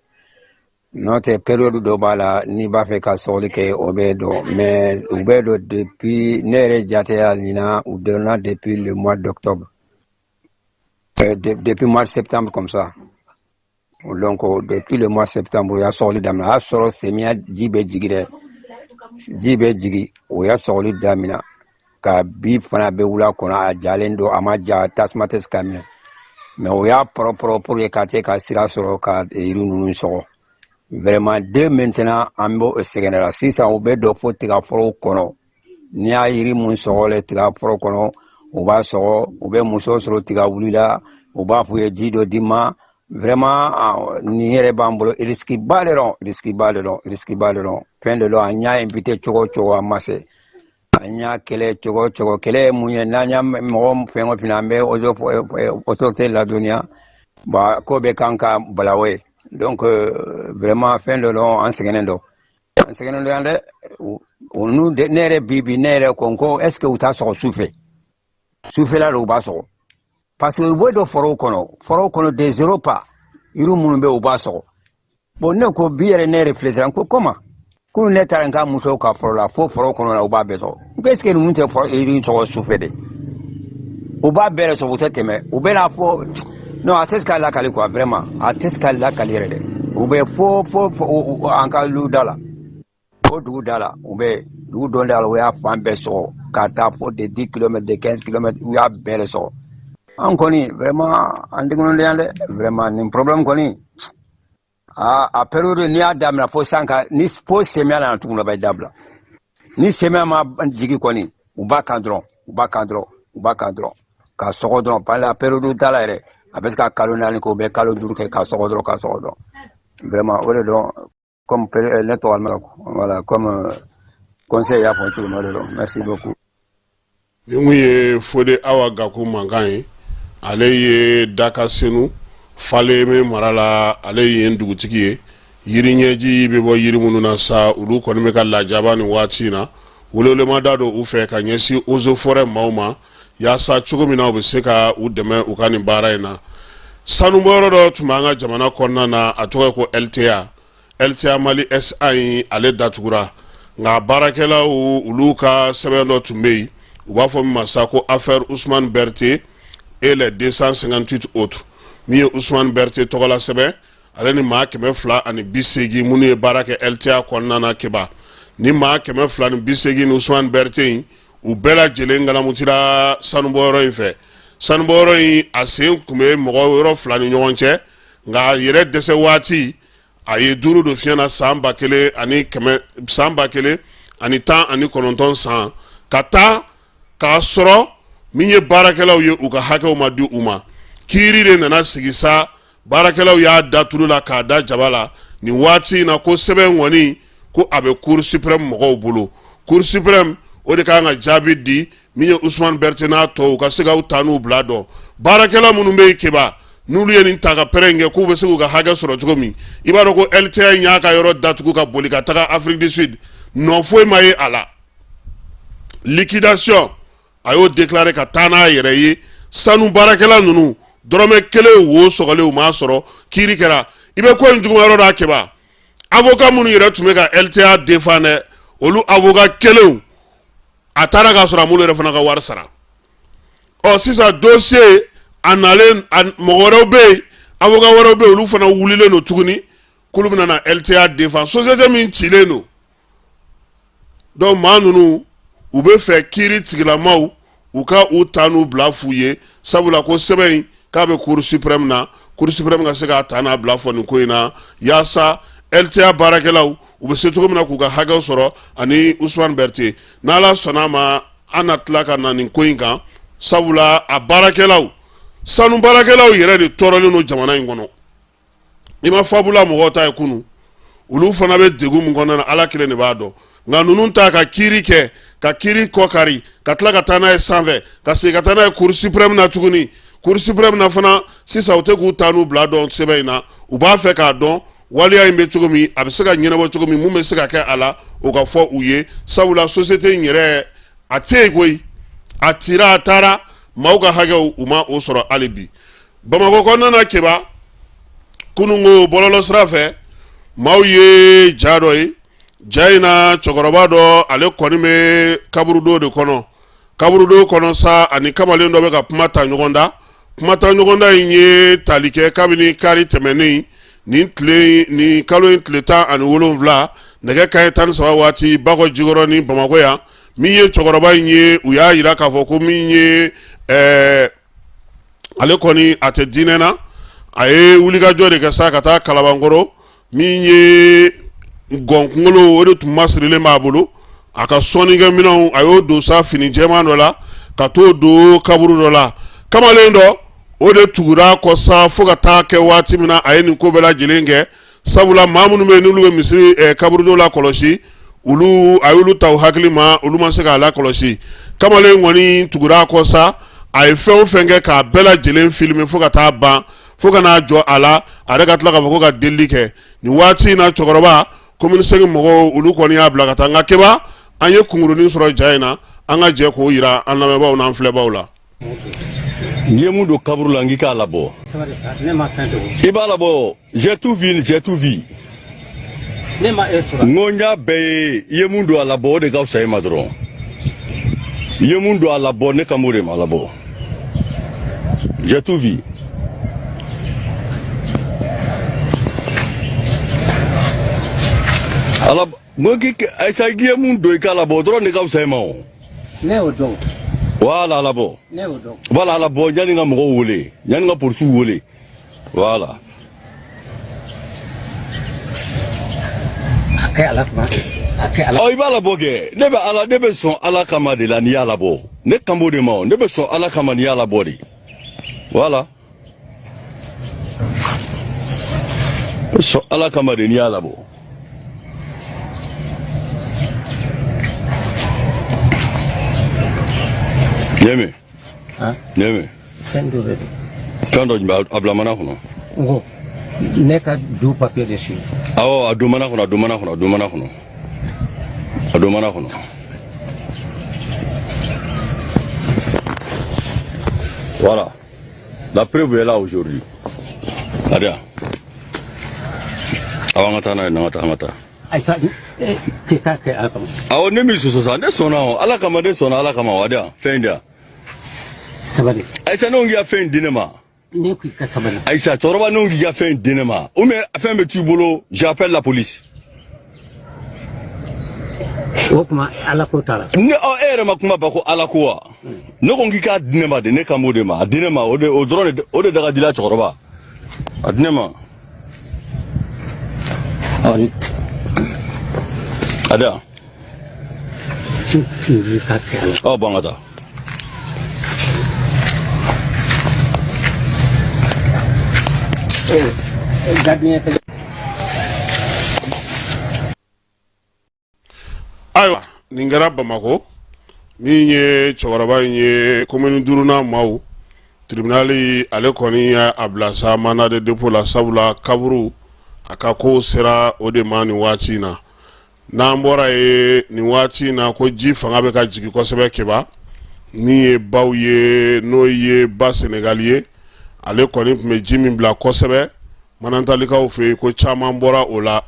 N'o tɛ, période dɔ b'a la, n'i b'a fɛ ka sɔgɔli kɛ, o bɛ dɔn. Mais u bɛ don depuis, ne yɛrɛ jateya ɲina, u donna depuis le mois d'octobre, depuis mois de septembre comme ça. Donc depuis le mois de septembre, u y'a sɔgɔli daminɛ. A y'a sɔrɔ samiya ji bɛ jigi dɛ, ji bɛ jigi, o y'a sɔgɔli daminɛ. Ka bi fana bɛ wula kɔnɔ, a jalen don, a ma ja, tasuma tɛ se ka minɛ. Mais o y'a pɔrɔ pour que ka se ka sira sɔrɔ ka yiri ninnu sɔgɔ. Vraiment, dès maintenant, an b'o sɛgɛn la. Sisan u bɛ don fo tigaforow kɔnɔ. N'i y'a yiri mun sɔgɔ tigaforo kɔnɔ, u b'a sɔgɔ. U bɛ muso sɔrɔ tiga wuli la, u b'a f'u ye ji dɔ d'i ma. Vraiment, nin yɛrɛ b'an bolo, risque ba de dɔn, risque ba de dɔn, risque ba de dɔn. Fɛn de dɔn, an y'a invité cogo o cogo, a ma se. An y'a kɛlɛ cogo o cogo, kɛlɛ ye mun ye? N'an y'a mɔgɔ fɛn o fɛn, an bɛ autorité ladɔnniya, bon, ko bɛ kan ka balawo ye. Donc vraiment, fɛn dɔ dɔn, an sɛgɛnnen don, an sɛgɛnnen don yan dɛ. Olu ne yɛrɛ, bi bi, ne yɛrɛ ko n ko est ce que u t'a sɔgɔ sufɛ? Sufɛla de u b'a sɔgɔ, parce que u bɛ don forow kɔnɔ, forow kɔnɔ de zéro pas, yiri minnu bɛ, u b'a sɔgɔ. Bon, ne ko bi yɛrɛ, ne yɛrɛ filɛ, n ko comment? Kunun ne taara n ka musow ka foro la, fo foro kɔnɔ la, u b'a bɛɛ sɔgɔ. N ko est ce que ninnu tɛ yiri sɔgɔ sufɛ de? U b'a bɛɛ de sɔgɔ, u tɛ tɛmɛ. U bɛ n'a fɔ non, a tɛ se ka lakali quoi. Vraiment, a tɛ se ka lakali yɛrɛ dɛ. U bɛ fo fo fo an ka lu da la, fo dugu da la, u bɛ dugu dɔn da la, u y'a fan bɛɛ sɔgɔ ka taa fo de 10 kilomètres, de 15 kilomètres, u y'a bɛɛ de sɔgɔ. An kɔni, vraiment, an degunnen yan dɛ. Vraiment, nin problème kɔni, a période n'i y'a daminɛ fo san ka ni fo samiya nana tuguni, a bɛ dabila. Ni samiya ma jigi kɔni, u b'a kan dɔrɔn, u b'a kan dɔrɔn, u b'a kan dɔrɔn ka sɔgɔ dɔrɔn. Parce que a période t'a la yɛrɛ, a bɛ se ka kalo 4 kɛ, u bɛ kalo 5 kɛ ka sɔgɔ dɔrɔn, ka sɔgɔ dɔrɔn. Vraiment, o de dɔn. Comme ne tɔgɔ, voilà, comme conseil y'a fɔ cogo min, o de dɔn. Merci beaucoup. Nin kun ye Fode Awa Gaku mankan ye. Ale ye Daka Senu, Falémé mara la, ale ye yen dugutigi ye. Yiri ɲɛji bɛ bɔ yiri minnu na sa, olu kɔni bɛ ka lajaba nin waati in na. Welewelema da don u fɛ ka ɲɛsin eaux et forêts maaw ma, yaasa cogo min na u bɛ se ka u dɛmɛ u ka nin baara in na. Sanubɔyɔrɔ dɔ tun b'an ka jamana kɔnɔna na, a tɔgɔ ye ko LTA, LTA Mali SA in, ale datugura. Nka baarakɛlaw, olu ka sɛbɛn dɔ tun bɛ yen, u b'a fɔ min ma sa ko affaire Ousmane Berté et les 258 autres. Min ye Ousmane Berté tɔgɔla sɛbɛn, ale ni maa 280 minnu ye baara kɛ LTA kɔnɔna na. Keba, ni maa 280 ni Ousmane Berté in, u bɛɛ lajɛlen galamutira sanubɔyɔrɔ in fɛ. Sanubɔyɔrɔ in, a sen tun bɛ mɔgɔ yɔrɔ fila ni ɲɔgɔn cɛ, nka a yɛrɛ dɛsɛ waati, a ye duuru don fiɲɛ na san 1100, san 1019 san ka taa k'a sɔrɔ min ye baarakɛlaw ye, u ka hakɛw ma di u ma. Kiiri de nana sigi sa, baarakɛlaw y'a da tulu la k'a da jaba la nin waati in na, ko sɛbɛn kɔni, ko a bɛ Cour suprême mɔgɔw bolo. Cour suprême, o de kan ka jaabi di. Min ye Ousmane Berté n'a tɔw, u ka se k'aw ta n'u bila dɔn. Baarakɛla minnu bɛ yen, Keba, n'olu ye nin ta ka pɛrɛn kɛ k'u bɛ se k'u ka hakɛ sɔrɔ cogo min, i b'a dɔn ko LTA in y'a ka yɔrɔ datugu ka boli ka taga Afrique du Sud, nɔ foyi ma ye a la. Liquidation. A y'o déclarer ka taa n'a yɛrɛ ye. Sanu baarakɛla ninnu, dɔrɔmɛ kelen wo sɔgɔlen u m'a sɔrɔ. Kiiri kɛra. I bɛ ko in juguman yɔrɔ d'a Keba, avocat minnu yɛrɛ tun bɛ ka LTA défend dɛ, olu avocat kelenw, a taara k'a sɔrɔ a m'olu yɛrɛ fana ka wari sara. Ɔ, sisan dossier a nalen, mɔgɔ wɛrɛw bɛ yen, avocat wɛrɛw bɛ yen, olu fana wulilen don tuguni k'olu bɛna na LTA défend, société min cilen don. Donc maa ninnu, u bɛ fɛ kiiri tigilamaw u ka u ta n'u bila f'u ye, sabula ko sɛbɛn in k'a bɛ cour suprême na, cour suprême ka se k'a ta n'a bila fɔ nin ko in na, yaasa LTA baarakɛlaw u bɛ se cogo min na k'u ka hakɛw sɔrɔ. Ani Usumani Berete, n'Ala sɔnna a ma, an na tila ka na nin ko in kan, sabula a baarakɛlaw, sanu baarakɛlaw yɛrɛ de tɔɔrɔlen don jamana in kɔnɔ. I ma Fabula mɔgɔw ta ye kunun, olu fana bɛ degun min kɔnɔna na, Ala kelen de b'a dɔn. Nka ninnu ta, ka kiiri kɛ, ka kiiri kɔkari, ka tila ka taa n'a ye sanfɛ, ka segin ka taa n'a ye cour suprême na tuguni. Cour suprême na fana sisan, u tɛ k'u ta n'u bila dɔn sɛbɛn in na. U b'a fɛ k'a dɔn waleya in bɛ cogo min, a bɛ se ka ɲɛnabɔ cogo min, mun bɛ se ka kɛ a la, o ka fɔ u ye, sabula société in yɛrɛ a tɛ yen koyi, a cira, a taara, maaw ka hakɛw u ma o sɔrɔ hali bi. Bamakɔ kɔnɔna na, Keba, kununko bɔlɔlɔ sira fɛ, maaw ye ja dɔ ye. Ja in na, cɛkɔrɔba dɔ, ale kɔni bɛ kaburudo de kɔnɔ. Kaburudo kɔnɔ sa, ani kamalen dɔ bɛ ka kuma ta ɲɔgɔn da. Kuma ta ɲɔgɔn da in ye tali kɛ kabini kari tɛmɛnen, nin tile, nin kalo in tile 17, nɛgɛ kanɲɛ 13 waati, Bakɔ Jikɔrɔni, Bamakɔ yan. Min ye cɛkɔrɔba in ye, u y'a jira k'a fɔ ko min ye ale kɔni a tɛ diinɛ na. A ye wulikajɔ de kɛ sa ka taa Kalabankɔrɔ. Min ye gɔnkunkolo, o de tun masirilen b'a bolo, a ka sɔnnikɛminɛnw, a y'o don sa fini jɛman dɔ la ka t'o don kaburu dɔ la. Kamalen dɔ, o de tugura a kɔ sa fo ka taa kɛ waati min na a ye nin ko bɛɛ lajɛlen kɛ, sabula maa minnu bɛ yen n'olu bɛ misiri kaburudo la kɔlɔsi, olu a y'olu ta u hakili ma, olu ma se k'a lakɔlɔsi. Kamalen kɔni tugura a kɔ sa, a ye fɛn o fɛn kɛ k'a bɛɛ lajɛlen filmer fo ka taa ban, fo ka n'a jɔ a la, a yɛrɛ ka tila k'a fɔ ko ka delili kɛ. Nin waati in na, cɛkɔrɔba, commune 5 mɔgɔw, olu kɔni y'a bila ka taa. Nka Keba, an ye kunkurunin sɔrɔ ja in na, an ka jɛ k'o jira an lamɛnbaaw n'an filɛbaaw la. N ye mun don kaburu la, n k'i k'a labɔ. I b'a labɔ. J'ai tout vu, j'ai tout vu. Ne ma e sɔrɔ. N ko n y'a bɛɛ ye. I ye mun don a labɔ, o de ka fisa i ma dɔrɔn. I ye mun don a labɔ, ne kan b'o de ma, a labɔ. J'ai tout vu. Ala n ko k'i ayisa, k'i ye mun don, i k'a labɔ, o dɔrɔn de ka fisa i ma o. Ne y'o dɔn. Voilà, a labɔ. Ne y'o dɔn. Voilà, a labɔ yanni n ka mɔgɔw wele, yanni n ka polisiw wele. Voilà. A kɛ Ala kama. A kɛ Ala. Ɔ, i b'a labɔ kɛ. Ne bɛ Ala, ne bɛ sɔn Ala kama de la n'i y'a labɔ. Ne kan b'o de ma o. Ne bɛ sɔn Ala kama n'i y'a labɔ de. Voilà. N bɛ sɔn Ala kama de n'i y'a labɔ. Ɲɛmɛ. Ɲɛmɛ. Fɛn dɔ de don. Fɛn dɔ jumɛn? A bila mana kɔnɔ. N ko ne ka du papier de su. Awɔ, a don mana kɔnɔ, a don mana kɔnɔ, a don mana kɔnɔ. A don mana kɔnɔ. Voilà. La preuve est là aujourd'hui. Adia. Awɔ, an ka taa n'a ye, an ka taa, an ka taa. Ayisa, k'i k'a kɛ Ala kama. Awɔ, ne m'i sɔsɔ sa, ne sɔnna o. Ala kama, ne sɔnna Ala kama o. Adia, fɛn in di yan. Sabali. Ayisa, ne ko k'i ka fɛn in di ne ma. Ne ko i ka sabali. Ayisa, cɛkɔrɔba, ne ko k'i ka fɛn in di ne ma. Ou bien fɛn bɛ t'i bolo, j'appelle la police. O tuma Ala ko t'a la. Ne ɔ, e yɛrɛ ma kuma ba ko Ala ko wa? Ne ko k'i k'a di ne ma de, ne kan b'o de ma. A di ne ma, o de o dɔrɔn de, o de da ka di la cɛkɔrɔba. A di ne ma. Ɔ. A di yan. I k'a kɛ Ala. Ɔ, bɔn, an ka taa. Gardien kelen. Ayiwa, nin kɛra Bamakɔ. Min ye cɛkɔrɔba in ye, commune duurunan maaw tribunal, ale kɔni y'a bila sa mandat de dépôt la, sabula kaburu a ka ko sera o de ma nin waati in na. N'an bɔra yen, nin waati in na ko ji fanga bɛ ka jigin kosɛbɛ, Keba. Min ye baw ye, n'o ye ba Senegali ye, ale kɔni tun bɛ ji min bila kosɛbɛ Manantalikaw fɛ yen, ko caman bɔra o la.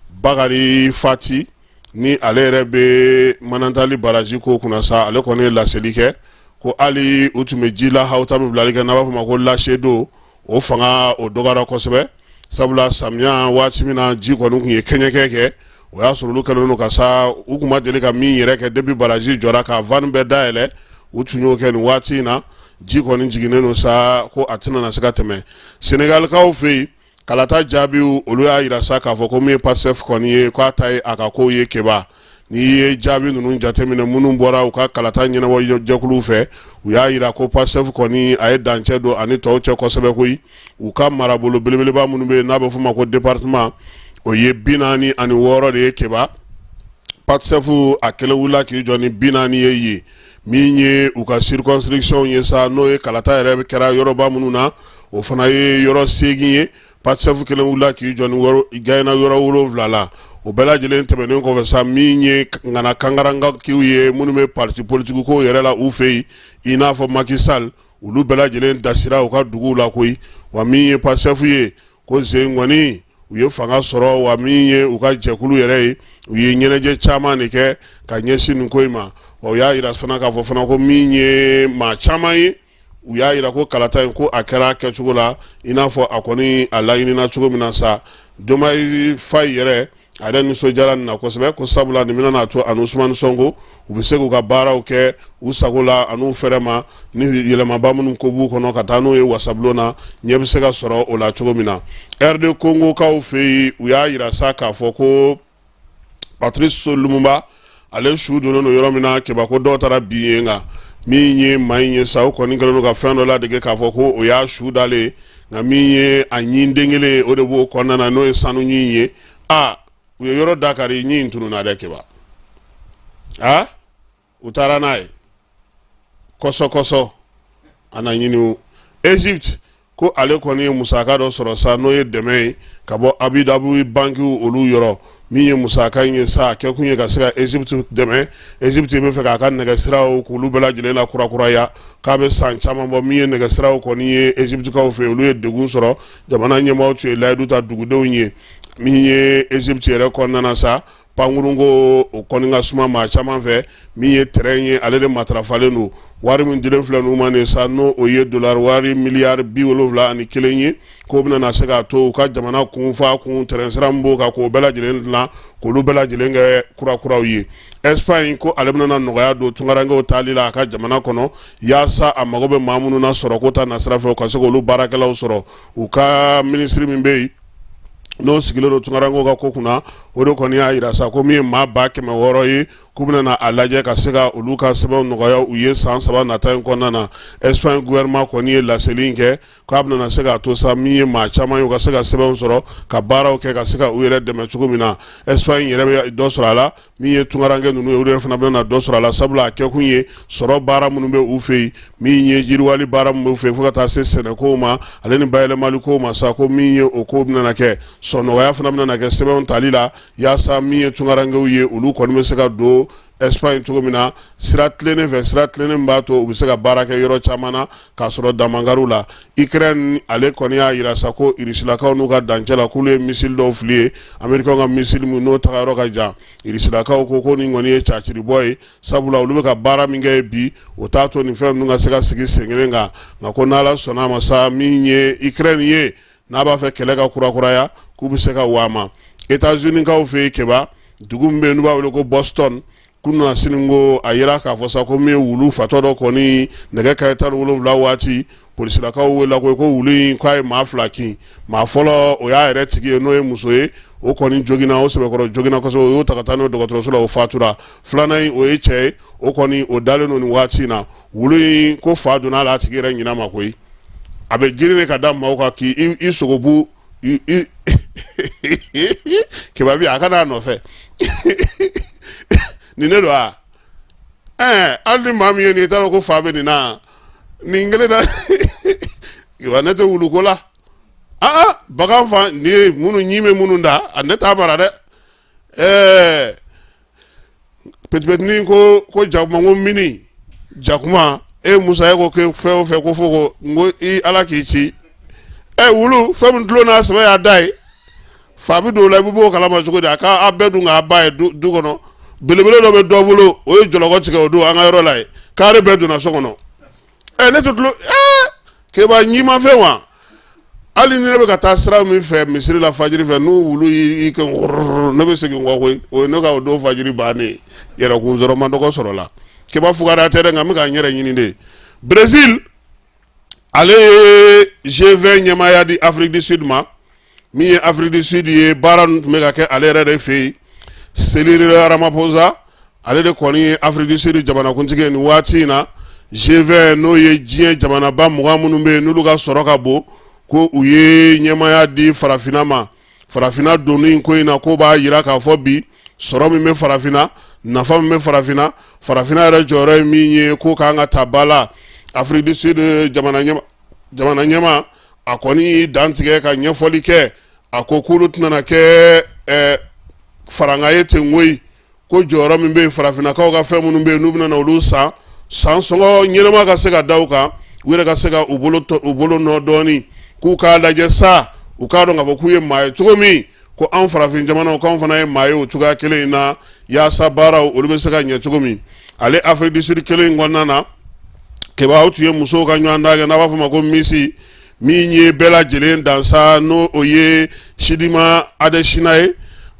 Bakari Fati ni ale yɛrɛ bɛ Manantali baraji ko kunna sa, ale kɔni ye laseli kɛ ko hali u tun bɛ ji la hawuta min bilali kɛ, n'a b'a fɔ ma ko lâcher d'eau, o fanga o dɔgɔyara kosɛbɛ, sabula samiya waati min na ji kɔni tun ye kɛɲɛkɛ kɛ, o y'a sɔrɔ olu kɛlen don ka sa, u tun ma deli ka min yɛrɛ kɛ depuis baraji jɔra, ka vanne bɛɛ dayɛlɛ, u tun y'o kɛ. Nin waati in na, ji kɔni jiginnen don sa, ko a tɛna na se ka tɛmɛ. Senegalikaw fɛ yen, kalata jaabiw olu y'a jira sa k'a fɔ ko min ye Pastef kɔni ye, k'a ta ye a ka kow ye. Keba, n'i ye jaabi ninnu jateminɛ minnu bɔra u ka kalata ɲɛnabɔ jɛkuluw fɛ, u y'a jira ko Pastef kɔni a ye dancɛ don ani tɔw cɛ kosɛbɛ koyi. U ka marabolo belebeleba minnu bɛ yen, n'a bɛ f'o ma ko département, o ye 46 de ye. Keba, Pastef a kelen wulila k'i jɔ ni 40 ye yen. Min ye u ka circonscription ye sa, n'o ye kalata yɛrɛ kɛra yɔrɔba minnu na, o fana ye yɔrɔ 8 ye. Pastef kelen wulila k'i jɔ ni gagné yɔrɔ 7 la. O bɛɛ lajɛlen tɛmɛnen kɔfɛ sa, min ye ŋana kankarankakiw ye minnu bɛ parti politique ko yɛrɛ la u fɛ yen, i n'a fɔ Macky Sall, olu bɛɛ lajɛlen dasira u ka duguw la koyi. Wa min ye Pastef ye, ko sen kɔni u ye fanga sɔrɔ, wa min ye u ka jɛkulu yɛrɛ ye, u ye ɲɛnajɛ caman de kɛ ka ɲɛsin nin ko in ma. Wa u y'a jira fana k'a fɔ fana ko min ye maa caman ye, u y'a jira ko kalata in ko a kɛra a kɛcogo la i n'a fɔ a kɔni a laɲinina cogo min na sa. Diomaye Faye yɛrɛ, a yɛrɛ nisɔndiyara nin na kosɛbɛ, ko sabula nin bɛna n'a to ani Ousmane Sonko u bɛ se k'u ka baaraw kɛ u sago la an'u fɛrɛ ma, ni yɛlɛmaba minnu ko b'u kɔnɔ ka taa n'o ye wasabulon na, ɲɛ bɛ se ka sɔrɔ o la cogo min na. RD Congokaw fɛ yen, u y'a jira sa k'a fɔ ko Patrice Lumumba, ale su donnen don yɔrɔ min na, Keba, ko dɔw taara bin yen. Nka min ye maa in ye sa, o kɔni kɛlen don ka fɛn dɔ ladege k'a fɔ ko o y'a su dalen, nka min ye a ɲin den kelen, o de b'o kɔnɔna na, n'o ye sanu ɲin ye. A u ye yɔrɔ da kari, ɲin in tununna dɛ, Keba. A u taara n'a ye kɔsɔ kɔsɔ, a na ɲini. Egypte ko ale kɔni ye musaka dɔ sɔrɔ sa, n'o ye dɛmɛ ye ka bɔ Abu Dhabi bankiw olu yɔrɔ. Min ye musaka in ye sa, a kɛkun ye ka se ka Egypte dɛmɛ. Egypte bɛ fɛ k'a ka nɛgɛsiraw k'olu bɛɛ lajɛlen la kurakuraya, k'a bɛ san caman bɔ. Min ye nɛgɛsiraw kɔni ye Egyptekaw fɛ, olu ye degun sɔrɔ. Jamana ɲɛmaaw tun ye layidu ta dugudenw ye. Min ye Egypte yɛrɛ kɔnɔna na sa, pankurunko o kɔni ka suma maa caman fɛ. Min ye train ye, ale de matarafalen don. Wari min dilen filɛ n'u ma nin sa, n'o o ye dolari wari miliyari 71 ye, k'o bɛna na se k'a to u ka jamana kun fa kun train sira min b'o kan, k'o bɛɛ lajɛlen dilan, k'olu bɛɛ lajɛlen kɛ kurakuraw ye. Espagne ko ale bɛna nɔgɔya don tunkarankew taali la a ka jamana kɔnɔ, yaasa a mago bɛ maa minnu na sɔrɔko ta nasira fɛ, u ka se k'olu baarakɛlaw sɔrɔ. U ka minisiri min bɛ yen, n'o sigilen don tunkarankew ka ko kunna, o de kɔni y'a jira sa ko min ye maa 600,000 ye, k'u bɛna na a lajɛ ka se ka olu ka sɛbɛnw nɔgɔya u ye san 3 nata in kɔnɔna na. Espagne gouvernement kɔni ye laseli in kɛ k'a bɛna na se k'a to sa, min ye maa caman ye, u ka se ka sɛbɛnw sɔrɔ ka baaraw kɛ ka se ka u yɛrɛ dɛmɛ cogo min na. Espagne yɛrɛ bɛ dɔ sɔrɔ a la, min ye tunkaranke ninnu ye, olu yɛrɛ fana bɛna na dɔ sɔrɔ a la, sabula a kɛkun ye sɔrɔ baara minnu bɛ u fɛ yen, min ye yiriwali baara minnu b'u fɛ yen, fo ka taa se sɛnɛkow ma ale ni bayɛlɛmaliko ma sa, ko min ye o ko bɛna na kɛ sɔn nɔgɔya fana bɛna na kɛ sɛbɛnw tali la, yaasa min ye tunkarankew ye, olu kɔni bɛ se ka don Espagne cogo min na sira tilennen fɛ, sira tilennen b'a to u bɛ se ka baara kɛ yɔrɔ caman na k'a sɔrɔ damakariw la. Ukraine ale kɔni y'a jira sa ko Irisilakaw n'u ka dancɛ la, k'olu ye missile dɔw fili ye, Amerikaw ka missile min n'o taga yɔrɔ ka jan. Irisilakaw ko ko nin kɔni ye caciribɔ ye, sabula olu bɛ ka baara min kɛ bi, o t'a to nin fɛn ninnu ka se ka sigi sen kelen kan. Nka ko n'Ala sɔnna a ma sa, min ye Ukraine ye, n'a b'a fɛ kɛlɛ ka kurakuraya, k'u bɛ se ka wa ma. États-Unis kaw fɛ yen, Keba, dugu min bɛ yen n'u b'a wele ko Boston, kunun sini ko a yira k'a fɔ sa ko min ye wulu fatɔ dɔ kɔni, nɛgɛ kanɲɛ 17 waati, polisilakaw wele ko wulu in k'a ye maa 2 kin. Maa fɔlɔ, o y'a yɛrɛ tigi ye, n'o ye muso ye, o kɔni joginna, o sɛbɛkɔrɔ joginna kosɛbɛ, o y'o ta ka taa n'o dɔgɔtɔrɔso la, o fatura. Filanan in, o ye cɛ ye, o kɔni o dalen don nin waati in na. Wulu in ko fa donna a la, a tigi yɛrɛ ɲinɛ ma koyi. A bɛ girin de ka da maaw kan k'i i sogobu. Keba bi a ka n'a nɔfɛ nin ne don wa? Ɛɛ, hali ni maa min ye nin ye, i t'a dɔn ko fa bɛ nin na nin kelen na. Keba, ne tɛ wuluko la. Aa, bagan fa nin ye minnu ɲin bɛ minnu da, a ne t'a mara dɛ. Ɛɛ, petipetinin ko jakuma ko mini Jakuma e Musa e ko ko fɛn o fɛn ko fo ko n ko i Ala k'i ci ɛ wulu fɛn min tulo n'a sɛbɛ y'a da ye fa bɛ don o la i bɛ bɔ o kalama cogo di a ka a bɛɛ dun k'a ba ye du kɔnɔ belebele dɔ bɛ dɔ bolo o ye jɔlɔkɔ tigɛ o don an ka yɔrɔ la yen kari bɛɛ donna so kɔnɔ ɛ ne tɛ tulo ɛɛ keba ɲimafɛn wa hali ni ne bɛ ka taa sira min fɛ misiri la fajiri fɛ n'u wulu y'i kɛ wɔrɔrɔ ne bɛ segin kɔ koyi o ye ne ka o don fajiri bannen ye yɛrɛkun sɔrɔ man dɔgɔ sɔrɔ la keba fugariya tɛ dɛ nka n bɛ ka n yɛrɛ ɲini de Brésil ale ye G20 ɲɛmaaya di Afrique du Sud ma min ye Afrique du Sud ye baara ninnu tun bɛ ka kɛ ale yɛrɛ de fɛ yen Cyril Ramaphosa ale de kɔni ye Afrique du Sud jamanakuntigi ye nin waati in na G20 n'o ye diɲɛ jamanaba 20 minnu bɛ yen n'olu ka sɔrɔ ka bon ko u ye ɲɛmaaya di farafinna ma farafinna donni ko in na ko b'a jira k'a fɔ bi sɔrɔ min bɛ farafinna nafa min bɛ farafinna farafinna yɛrɛ jɔyɔrɔ ye min ye ko k'an ka ta ba la Afrique du Sud jamana ɲɛmaa a kɔni y'i dantigɛ ka ɲɛfɔli kɛ a ko k'olu tɛna kɛ faranga ye ten koyi ko jɔyɔrɔ min bɛ yen farafinnakaw ka fɛn minnu bɛ yen n'u bɛna olu san san sɔngɔ ɲɛnama ka se ka da u kan u yɛrɛ ka se ka u bolo nɔ dɔɔnin k'u k'a lajɛ sa u k'a dɔn k'a fɔ k'u ye maa ye cogo min ko anw farafin jamanaw k'anw fana ye maa ye o cogoya kelen in na yaasa baaraw olu bɛ se ka ɲɛ cogo min ale Afrique du Sud kelen in kɔnɔna na Keba o tun ye musow ka ɲɔgɔndan kɛ n'a b'a fɔ o ma ko Miss min ye bɛɛ lajɛlen dansa n'o o ye Chidimma Adetshina ye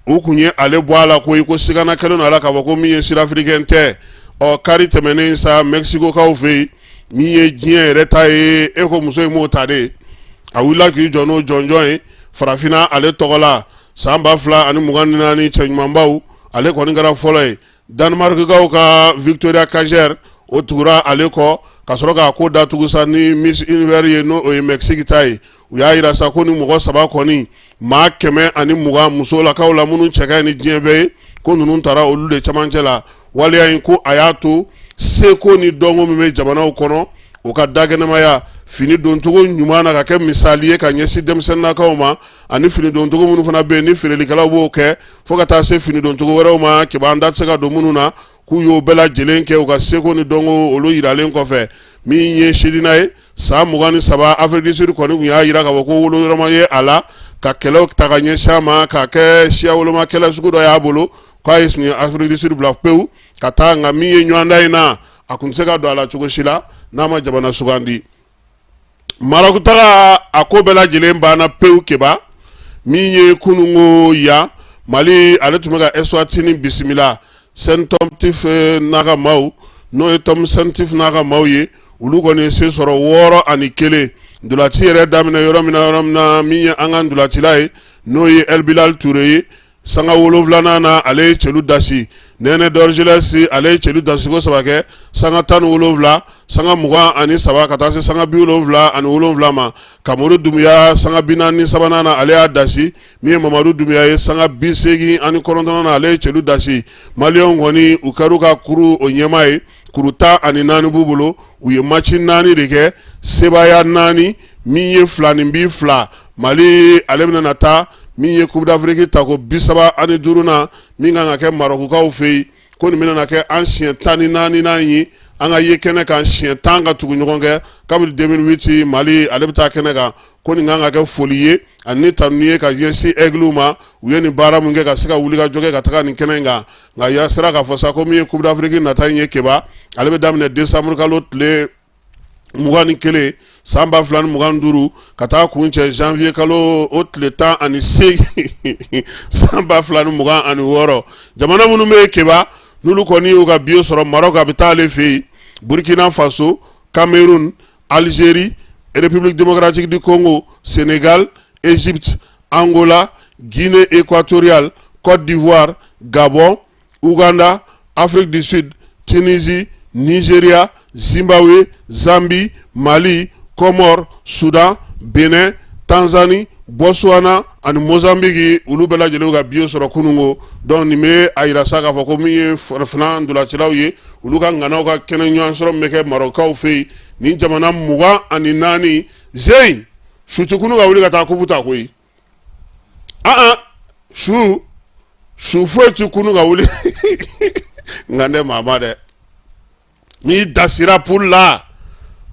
u tun ye ale bɔ a la koyi ko sigana kɛlen don a la k'a fɔ ko min ye sud-africain tɛ ɔ kari tɛmɛnen sa Mexicokaw fɛ yen min ye diɲɛ yɛrɛ ta ye e ko muso in m'o ta de a wulila k'i jɔ n'o jɔnjɔn ye farafinna ale tɔgɔ la san 2024 cɛ ɲumanbaw ale kɔni kɛra fɔlɔ ye Danemarkkaw ka Victoria Kjær o tugura ale kɔ ka sɔrɔ k'a ko datugu sa ni Miss Univers ye n'o ye Mexique ta ye u y'a jira sa ko ni mɔgɔ saba kɔni maa 120 musolakaw la minnu cɛ ka ɲi ni diɲɛ bɛɛ ye ko ninnu taara olu de cɛmancɛ la waleya in ko a y'a to seko ni dɔnko min bɛ jamanaw kɔnɔ o ka dakɛnɛmaya fini doncogo ɲuman na ka kɛ misali ye ka ɲɛsin denmisɛnninnakaw ma ani fini doncogo minnu fana bɛ yen ni feerelikɛlaw b'o kɛ fo ka taa se fini doncogo wɛrɛw ma Keba an da tɛ se ka don minnu na k'u y'o bɛɛ lajɛlen kɛ u ka seko ni dɔnko olu yiralen kɔfɛ min ye Chidinma ye san 23 Afrique du Sud kɔni tun y'a jira k'a fɔ ko wolo yɔrɔma ye a la ka kɛlɛw ta ka ɲɛsin a ma k'a kɛ siya woloma kɛlɛ sugu dɔ y'a bolo k'a ye sun ye Afrique du Sud bila pewu ka taa nka min ye ɲɔgɔndan in na a tun tɛ se ka don a la cogo si la n'a ma jamana sugandi Maroc taga a ko bɛɛ lajɛlen banna pewu Keba min ye kununko yan Mali ale tun bɛ ka Eswatini bisimila Saintfiet n'a ka maaw n'o ye Tom Saintfiet n'a ka maaw ye olu kɔni ye se sɔrɔ 6-1 ntolaci yɛrɛ daminɛ yɔrɔ min na min ye an ka ntolacila ye n'o ye El Bilal Toure ye sanga 7nan na ale ye celu dasi Nene Dorgeles ale ye celu dasiko saba kɛ sanga 17 sanga 23 ka taa se sanga 77 ma Kamory Doumbia sanga 43nan na ale y'a dasi min ye Mamadu Doumbia ye sanga 89nan na ale ye celu dasi maliyɛnw kɔni u kɛra u ka kuru o ɲɛmaa ye kuru 14 b'u bolo u ye match 4 de kɛ sebaaya 4 min ye 2 ni bi 2 Mali ale bɛna na taa min ye Coupe d'Afrique tako 35nan min kan ka kɛ Marɔkukaw fɛ yen ko nin bɛna na kɛ an siɲɛ 14nan ye an ka ye kɛnɛ kan siɲɛ 10 ka tugu ɲɔgɔn kɛ kabini 2008 Mali ale bɛ taa kɛnɛ kan ko nin kan ka kɛ foli ye ani tanuni ye ka ɲɛsin Aigles ma u ye nin baara min kɛ ka se ka wulikajɔ kɛ ka taga nin kɛnɛ in kan nka ya sera k'a fɔ sa ko min ye Coupe d'Afrique nata in ye Keba ale bɛ daminɛ décembre kalo tile 21 san 2025 ka taa kuncɛ janvier kalo o tile 18 san 2026 jamana minnu bɛ yen Keba n'olu kɔni y'u ka billet sɔrɔ Maroc a bɛ taa ale fɛ yen Burkina Faso Cameroun Algérie République démocratique du Congo Sénégal Égypte Angola Guinée équatoriale Côte d'Ivoire Gabon Ouganda Afrique du Sud Tunisie Nigeria Zimbabwe Zambie Mali Comores Soudan Bénin Tanzanie Botswana ani Mozambique olu bɛɛ lajɛlen ka billet sɔrɔ kununko donc nin bɛ a jira sa k'a fɔ ko min ye farafinna ntolacilaw ye olu ka ŋanaw ka kɛnɛ ɲɔgɔn sɔrɔ min bɛ kɛ Marɔkukaw fɛ yen nin jamana 24 zen su tɛ kunun ka wuli ka taa kupu ta koyi su su foyi tɛ kunun ka wuli nka ne maa ma dɛ. N'i dasira poule la,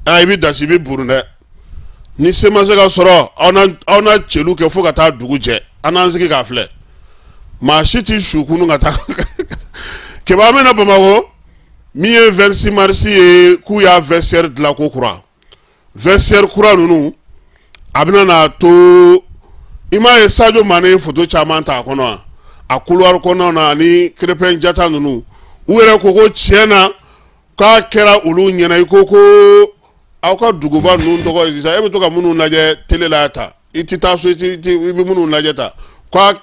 aa i bɛ dasi, i bɛ burun dɛ. Ni se ma se ka sɔrɔ, aw na celu kɛ fo ka taa dugu jɛ, an n'an sigi k'a filɛ. Maa si tɛ su kunun ka taa. Keba, an bɛ na Bamakɔ. Min ye 26 mars ye, k'u y'a vestiaire dilan ko kura. Vestiaire kura ninnu, a bɛna n'a to i m'a ye, Sadio Mane ye photo caman ta a kɔnɔ, a couloir kɔnɔna na, ani Krépin Diatta ninnu. U yɛrɛ ko ko tiɲɛ na, k'a kɛra olu ɲɛna i ko ko aw ka duguba ninnu tɔgɔ ye sisan, e bɛ to ka minnu lajɛ télé la ta, i tɛ taa so, i bɛ minnu lajɛ ta, k'a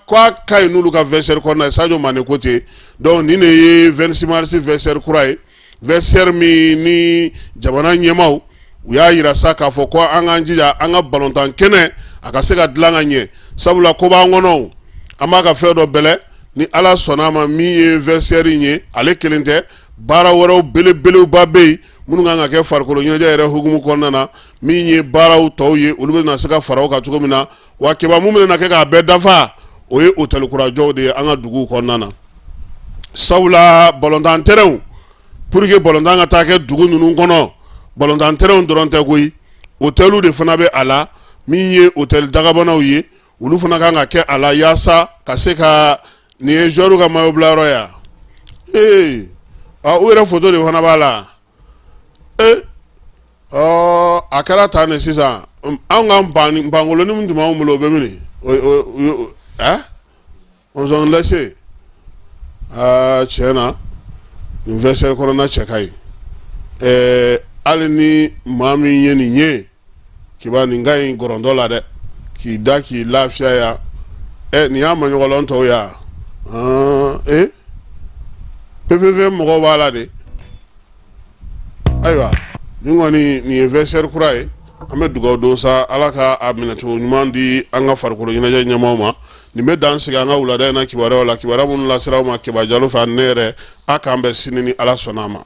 ka ɲi n'olu ka vestiaire kɔnɔna ye. Sadio Mane ko ten. Donc nin de ye 26 mars vestiaire kura ye, vestiaire min ni jamana ɲɛmaaw u y'a yira sa k'a fɔ ko an k'an jija an ka balontan kɛnɛ a ka se ka dilan ka ɲɛ, sabula ko b'an kɔnɔ, an b'a ka fɛn dɔ bɛlɛ. Ni Ala sɔnna a ma, min ye vestiaire in ye, ale kelen tɛ, baara wɛrɛw belebeleba bɛ yen minnu kan ka kɛ farikolo ɲɛnajɛ yɛrɛ hukumu kɔnɔna na. Min ye baaraw tɔw ye, olu bɛna se ka fara o kan cogo min na. Wa Keba, mun bɛna kɛ k'a bɛɛ dafa, o ye hôtel kurajɔw de ye an ka duguw kɔnɔna na, sabula balontan terrainw, pour que balontan ka taa kɛ dugu ninnu kɔnɔ, balontan terrainw dɔrɔn tɛ koyi, hôteliw de fana bɛ a la. Min ye hôtel dagabanaw ye, olu fana kan ka kɛ a la yaasa ka se ka nin ye joueur ka maillot bilayɔrɔ ya. Ee, u yɛrɛ photo de fana b'a la. Ee, ɔ a kɛra tan de sisan. Anw ka npankolonin min tun b'anw bolo, o bɛ min ɛ on lase. Aa, tiɲɛ na, nin vestiaire kɔnɔna cɛ ka ɲi. Ɛɛ, hali ni maa min ye nin ye, Kiba, nin ka ɲi gɔrɔntɔ la dɛ, k'i da k'i lafiya yan. Ɛ, nin y'a maɲɔgɔlɔn tɔw ya. Ee, PPV mɔgɔw b'a la de. Ayiwa, nin kɔni, nin ye vestiaire kura ye. An bɛ dugawu don sa, Ala ka a minɛcogo ɲuman di an ka farikolo ɲɛnajɛ ɲɛmaaw ma. Nin bɛ dan sigi an ka wulada in na kibaruyaw la, kibaruya minnu lasera aw ma Keba Jalo fɛ ani ne yɛrɛ. A k'an bɛn sini ni Ala sɔnna a ma.